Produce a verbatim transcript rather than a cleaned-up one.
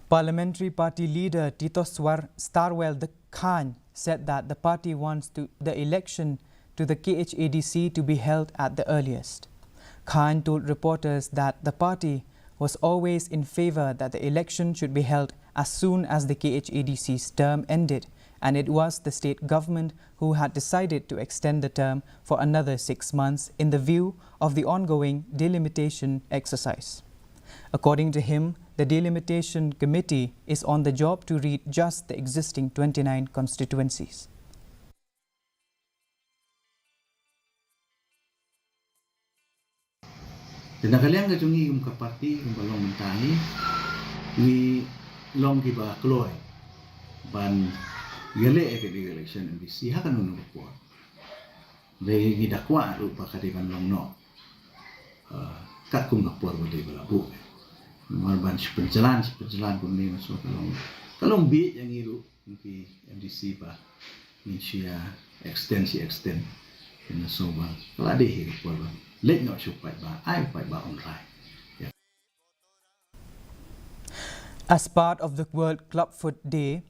Parliamentary Party leader Tito Swar Starwell the Khan said that the party wants to, the election to the K H A D C to be held at the earliest. Khan told reporters that the party was always in favor that the election should be held as soon as the K H A D C's term ended, and it was the state government who had decided to extend the term for another six months in the view of the ongoing delimitation exercise. According to him, the delimitation committee is on the job to read just the existing twenty-nine constituencies. Te na ka liang ka jong ngi kum ka party, kum ka long mynta ngi, ngi long kiba kloi ban ïaleh ïa ka election M D C ha kano kano ka por. Dei ngi da kwah ruh ba ka dei ban long noh, ah, katkum ka por ba dei ba la buh. Namar ban shu pynjlan, shu pynjlan kumne, nga sngew ka long, ka long bieit ïa ngi ruh, kum ki M D C ba ngin shu ïa extend, shu extend. Nga sngew ba ka la dei hi ka por ba leit noh sha u paidbah, ai u paidbah un rai. As part of the World Clubfoot Day,